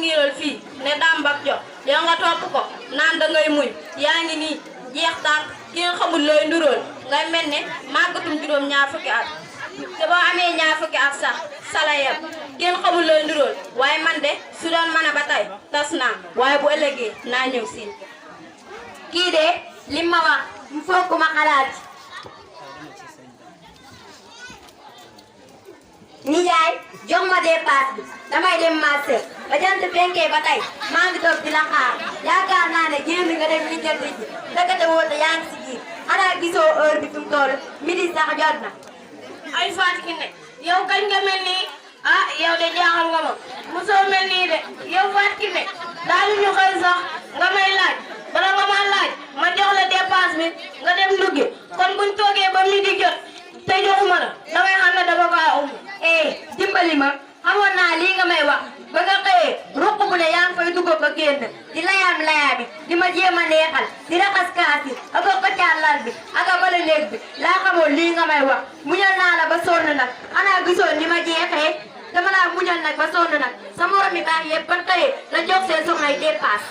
ngiral fii ne dambak jo yow nga topp ko naan da ngay muñ yaa ngi nii jeex tànk ki nga xamul looy nduróol ngay mel ne màggatum juróom ñaar fukki at te boo amee ñaar fukki at sax sala yem kenn xamul looy nduróol waaye man de su doon mën a ba tey tas naa waaye bu ëllëgee naa ñëw siin kii de li ma wax mu foog ma xalaat nijaay jox ma dépasse bi damay dem marché ba jant fenkee ba tey maa ngi toog di la xaar yaakaar naa ne génn nga dem lijjanti ji dëkkate woote yaa ngi si biir xanaa gisoo heure bi fi mu toll midi sax jot na. ay Fatou Kiné yow kañ nga mel nii ah yow de jaaxal nga ma mosoo mel nii de yow Fatou Kiné daal ñu xëy sax nga may laaj bala nga ma laaj ma jox la dépense bi nga dem nduggi kon buñ toogee ba midi jot te joxuma la damay xam ne dama kaa dimbali ma xamoon naa lii nga may wax ba nga xëyee ruq bu ne yaa ngi fay dugg ko génn di layaam-layaami di ma jéem a neexal di raxas kaas yi ak a xëccaat lal bi ak a bala néeg bi laa xamoon lii nga may wax muñal naa la ba sonn nag xanaa gisoon ni ma jeexee dama laa muñal nag ba sonn nag sa morom mi baax yëpp ba xëyee la jox seen soxnay dépasse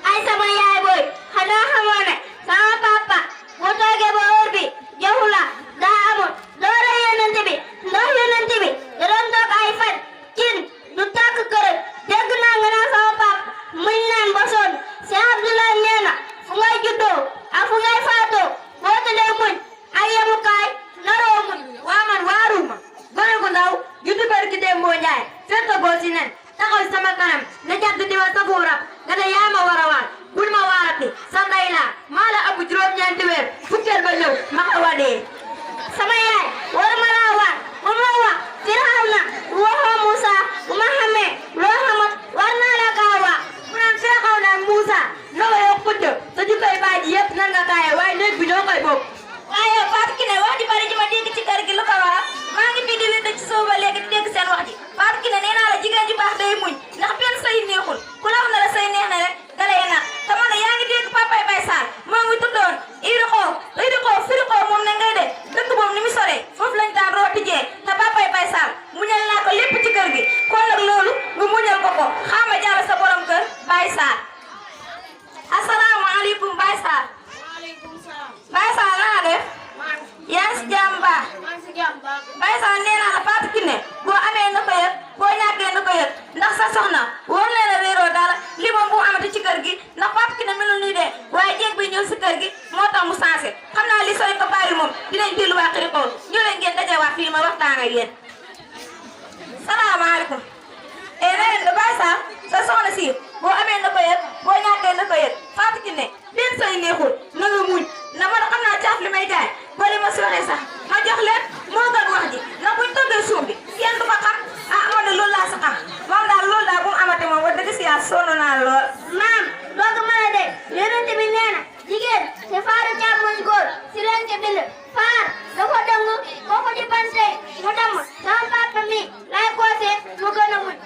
ay sama yaay booy xanaa xamoo ne sama papa bu toogee ba heure bi joxu la daa amul doole yonent bi ndax yonent bi da doon toog ay fan cin du tàkk kërëg dégg naa nga naan sama papa muñ naan ba sonn si Abdoulaye nee na fu ngay juddoo ak fu ngay faatoo boo tëddee muñ ay yemukaay naroo muñ waa man waaruma gone gu ndaw juddu barki Dembo Njaay fekk boo si nen taxaw sama kanam ne jàdd di ma safuuram nga ne yaa ma war a waar bul ma waarati sa ndey laa maa la amu juróom-ñeenti weer fukkeel ba ñëw ma xaw a dee sama yaay war ma laa waar bu ma wax Firawna waxoo Musa bu ma xamee loo xamat war naa la kaa wax mu naan feexaw naan Musa noo yoo xudd sa jukkoy baay ji yëpp nan nga kaaye waaye néeg bi ñoo koy bokk waaye Fatou Kiné wax ji bari ji ma dégg ci kër gi lu ko waral maa ngi fii di wéet ci suuf ba léegi di dégg seen wax ji Fatou Kiné nee naa la jigéen ju baax day muñ ndax benn sëy neexul ku la wax na la sëy neex na rek da lay nax te man yaa ngi dégg papay Bay Sarr moo ngi tuddoon Irixoo Firixoo moom ne ngay de dëkk boobu ni mu soree foofu lañ daan rooti jee te papay Bay Sarr muñal naa ko lépp ci kër gi kon nag loolu nga muñal ko xaama jàll sa borom kër Bay Sarr asalaamaaleykum Bay Sarr Bay Sarr na nga def yaa ngi si jàmm baax Bay Sarr nee naa la Fatou Kiné boo amee na ko yëg boo ñàkkee na ko yëg ndax sa soxna wóor leen a wéeroo dara li moom bu amati ci kër gi ndax Fatou Kiné melul nii de waaye jéeg bi ñëw si kër gi moo tax mu sensé xam naa li sooy ko bàyyi moom dinañ dellu waa xiri xool ñu leen ngeen dajewaat fii ma waxtaan ak yéen salaamaaleykum na ngeen de Bay Sarr sa soxna si boo amee na ko yëg boo ñàkkee na ko yëg Fatou Kiné benn sooy neexul na nga muñ na man xam naa caaf li may jaay boo li ma soxee sax ma jox leen moo gën wax ji ndax buñ toggee suum bi kenn du ko xam ah man de loolu laa sa xam moom daal loolu daal bu mu amate moom wax dëgg si yàlla sonn naa lool. maam doo ko mën a dégg yonent bi nee na jigéen te faaru càmmoñ góor si leen ca bind faar dafa dëng boo ko ci bantee mu damm sama papa mi lay koosee mu gën a muñ